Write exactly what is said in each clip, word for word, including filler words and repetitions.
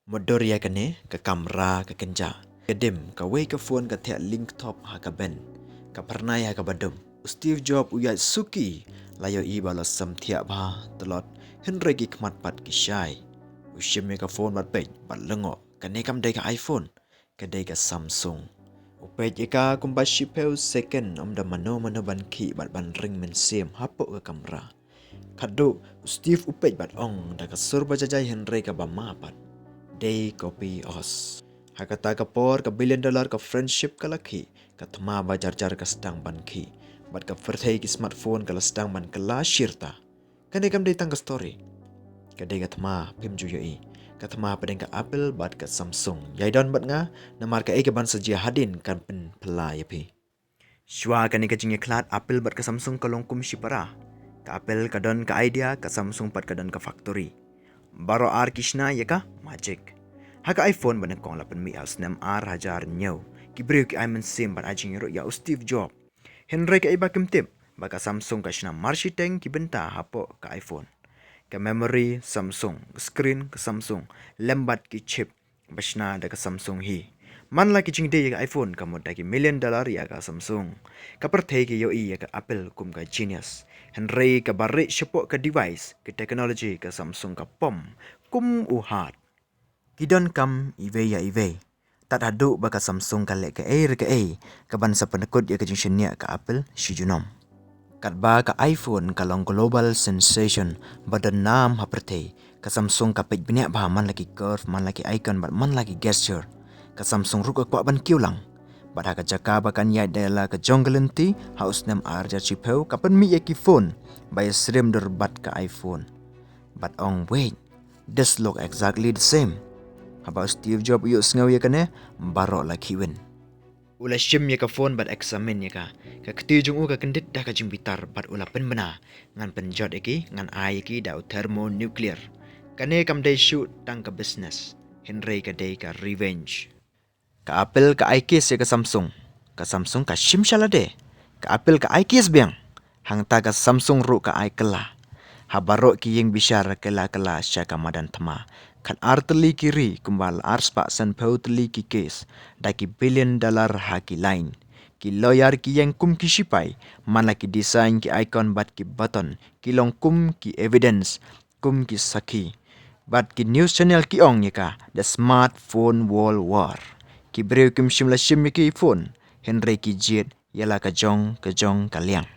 Mutdur ïa kane, ka kamra ka kynjah. Ka dim, kawei ka phone ka thiah lyngkthop ha ka bench. Ka phyrnai ha kaba dum. U Steve Jobs u ïaid suki, la ïohi ba la sam thiah bha, tlot, hynrei ki khmat pat ki shai. U shim ïa ka phone bad peit, bad lyngngoh, kane kam dei ka iPhone, ka dei ka Samsung. U peit ïa ka kumba shiphew second, ym don mano mano ban khih bad ban ring mynsiem hapoh ka kamra. Khatduh, u Steve u peit bad ong da ka sur ba jai jai hynrei kaba ma pat. Dei copy os. Ha kata ka por ka billion dollar ka friendship ka la khih, ka thma ba jar jar ka sdang ban khih. Bad ka pyrthei ki smartphone ka la sdang ban kylla shirta. Kane kam dei tang ka story. Ka dei ka thma, phim ju ïohi. Ka thma hapdeng ka Apple bad ka Samsung. Ïai don bad nga, namar kaei kaban sa jia hadien kan pynphylla ïa phi. Shuwa kane ka jingïakhlad Apple bad ka Samsung ka long kum shipara. Ka Apple ka don ka idea, ka Samsung pat ka don ka factory. Baroh ar ki shna ïa ka magic. Ha ka iPhone ba nyngkong la pynmih ha u snem ar hajar hynñiew, ki briew ki ai mynsiem bad ai jingïaroh ïa u Steve Jobs. Hynrei kaei ba kim tip, ba ka Samsung ka shna marshiteng ki bynta hapoh ka iPhone. Ka memory Samsung, screen ka Samsung, lem bad ki chip ba shna da ka Samsung hi. Man la ki jingdie ïa ka iPhone ka mut da ki million dollar ïa ka Samsung. Ka pyrthei ka ïohi ïa ka Apple kum ka genius. Hynrei kaba rieh shapoh ka device, ka technology ka Samsung ka pom kum u hat. Ki donkam iwei ïa iwei. Tad haduh ba ka Samsung ka leh kaei re kaei, kaban sa pynkut ïa ka jingshaniah ka Apple shi junom. Katba ka iPhone ka long global sensation ba don nam ha pyrthei, ka Samsung ka peit bniah bha man la ki curve, man la ki icon bad man la ki gesture. Ka Samsung ruh ka kwah ban kiew lang. Bad ha ka jaka ba kan ïaid da la ka jong ka lynti, ha u snem ar hajar shiphew ka pynmih ïa ki phone ba ïasyriem dur bad ka iPhone. Bad ong wait, this look exactly the same. Haba u Steve Jobs u ïohsngew ïa kane, baroh la khihwin. U la shim ïa ka phone bad examine ïa ka. Ka kti jong u ka kyndit da ka jingbitar bad u la pynbna, ngan pynjot ïa ki, ngan ai ïa ki da u thermonuclear. Kane kam dei shuh tang ka business, hynrei ka dei ka revenge. Ka Apple ka ai case ïa ka Samsung. Ka Samsung ka shim sha lade. Ka Apple ka ai case biang. Hangta ka Samsung ruh ka ai kylla. Ha baroh ki ïing bishar kylla kylla sha ka madan thma. Khatar tylli ki ri kumba la arspah sanphew tylli ki case. Da ki billion dollar ha ki line. Ki lawyer ki ïeng kum ki shipai. Man la ki design, ki icon bad ki button. Ki long kum ki evidence. Kum ki sakhi. Bad ki news channel ki ong ïa ka, the smartphone world war. Ki briew kim shym la shim ïa ki phone, hynrei ki jied ïa la ka jong ka jong ka liang.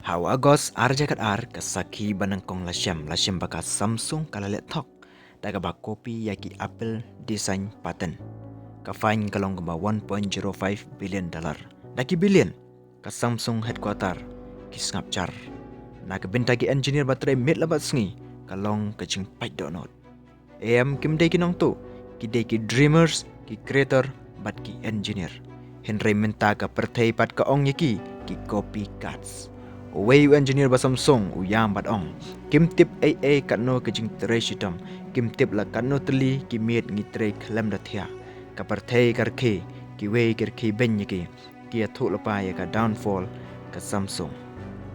Ha u August ar hajar khatar, ka sakhi ba nyngkong la shem, la shem ba ka Samsung ka la leh thok da kaba copy ïa ki Apple design patent. Ka fine ka long kumba one point zero five billion dollar. Da ki billion, ka Samsung headquarter ki sngap jar. Na ka bynta ki engineer ba trei miet la bad sngi, ka long ka jingpait dohnud. Em, kim dei ki nongtuh, ki dei ki dreamers, ki creator bad ki engineer. Hynrei mynta ka pyrthei pat ka ong ïa ki, ki copycats. Uwei u engineer ba Samsung u ïam bad ong, kim tip ei ei katno ka jingtrei shitom, kim tip la katno tylli ki miet ngi trei khlem da thiah. Ka pyrthei ka rkhie, kiwei ki rkhie beiñ ïa ki, ki ïathuh lypa ïa ka downfall ka Samsung.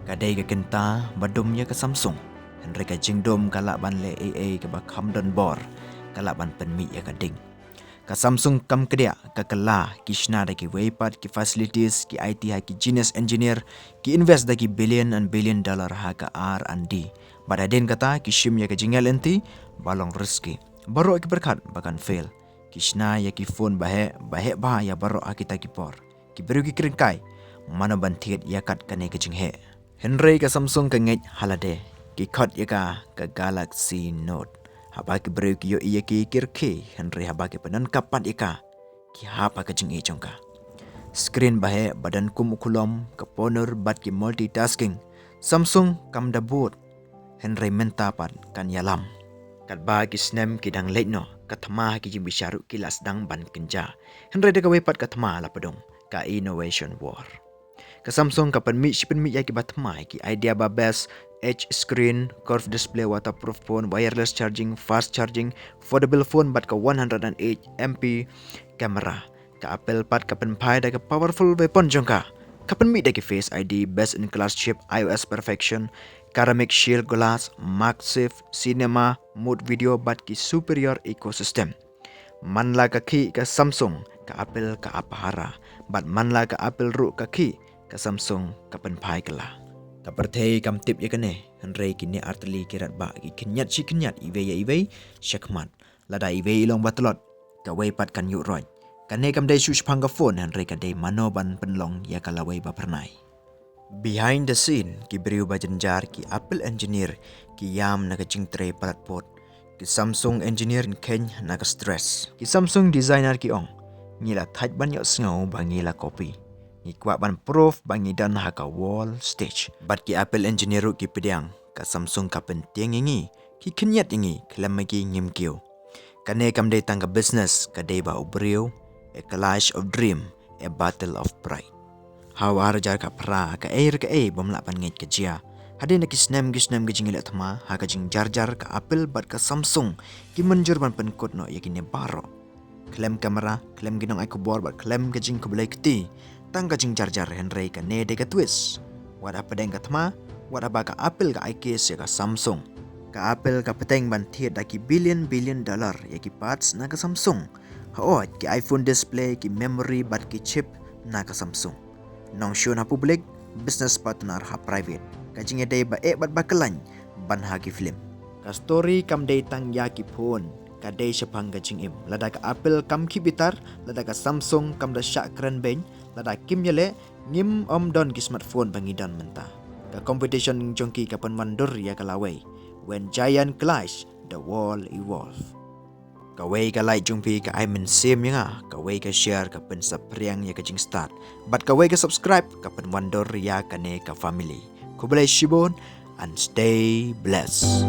Ka dei ka kynta ba dum ïa ka Samsung. Hynrei ka jingdum ka lah ban leh ei ei kaba kham don bor, ka lah ban pynmih ïa ka ding. Ka Samsung kam kdiah, ka kylla, ki shna da kiwei pat ki facilities, ki aiti ha ki genius engineer, ki invest da ki billion and billion dollar ha ka R and D. Bad hadien kata ki shim ïa ka jingïaid lynti ba long risky. Baroh ki pyrkhat ba kan fail. Ki shna ïa ki phone ba heh, ba heh bha ïa baroh ha kita ki por. Ki briew ki kren kai, mano ban thied ïa kat kane ka jingheh. Hynrei ka Samsung ka ngeit ha lade, ki khot ïa ka, ka Galaxy Note. Haba ki briew ki ïohi ïa ki, ki rkhie, hynrei haba ki pyndonkam pat ïa ka, ki hap ha ka jingïeit jong ka. Screen ba heh, ba don kum u khulom, ka phone bad ki multitasking. Samsung kam da bud. Hynrei mynta pat kan ïalam. Katba ki snem ki dang leit noh, ka thma ha ki jingbishar ruh ki la sdang ban kynjah. Hynrei da kawei pat ka thma la pdung, ka innovation war. Ka Samsung ka pynmih shi pynmih ïa kiba thma, ki idea ba best, edge screen, curved display, waterproof phone, wireless charging, fast charging, foldable phone bad ka one hundred and eight MP camera. Ka Apple pat ka pynphai da ka powerful weapon jong ka. Ka pynmih da ki Face I D, best in class chip, I O S perfection, ceramic shield glass, Maxif, cinema, mode video bad ki superior ecosystem. Man la ka khih ka Samsung, ka Apple ka ap pahara, bad man la ka Apple ruh ka khih ka Samsung ka pynphai kylla. Ka pyrthei kam tip ïa kane, hynrei kine artylli ki rangbah ki khynñiat shi khynñiat iwei ïa iwei shakhmat. Lada iwei i long ba tlot, kawei pat kan ïuh roit. Kane kam dei shu shaphang ka phone, hynrei ka dei mano ban pynlong ïa ka lawei ba phyrnai. Behind the scene, ki briew ba jynjar, ki Apple engineer ki ïam na ka jingtrei palat pud, ki Samsung engineer ki kheiñ na ka stress, ki Samsung designer ki ong, ngi la thait ban ïohsngew ba ngi la copy. Ngi kwah ban proof ba ngi don ha ka world stage. Bad ki Apple engineer ruh ki pdiang, ka Samsung ka pyntieng ïa ngi, ki khynñiat ïa ngi, khlem ma ki ngim kiew. Kane kam dei tang ka business, ka dei ba u briew, a clash of dream, a battle of pride. Ha u ar hajar khatphra, kaei re kaei bym lah ban ngeit ka jia. Hadien ki snem ki snem ki jingïaleh thma, ha ka jingjarjar ka Apple bad ka Samsung, ki mynjur ban pynkut noh ïa kine baroh. Khlem kamera, khlem ki nongai khubor bad khlem ka jingkhublei kti, tang ka jingjarjar, hynrei kane dei ka twist. Wat hapdeng ka thma, wat haba ka Apple ka ai case ïa ka Samsung, ka Apple ka bteng ban thied da ki billion billion dollar ïa ki parts na ka Samsung. Hooid, ki iPhone display, ki memory bad ki chip na ka Samsung. Nongshun ha public, business partner ha private. Ka jingïadei ba eh bad ba khlaiñ ban ha ki film. Ka story kam dei tang ïa ki phone, ka dei shaphang ka jingim. Lada ka Apple kam khih bitar, lada ka Samsung kam da shah kren beiñ, lada kim ïaleh, ngim ym don ki smartphone ba ngi don mynta. Ka competition jong ki ka pynwandur ïa ka lawei. When giant clash, the world evolve. Kawei ka like jong phi ka ai mynsiem ïa nga, kawei ka share ka pynsaphriang ïa ka jingstad, bad kawei ka subscribe ka pynwandur ïa kane ka family. Khublei shibun and stay blessed.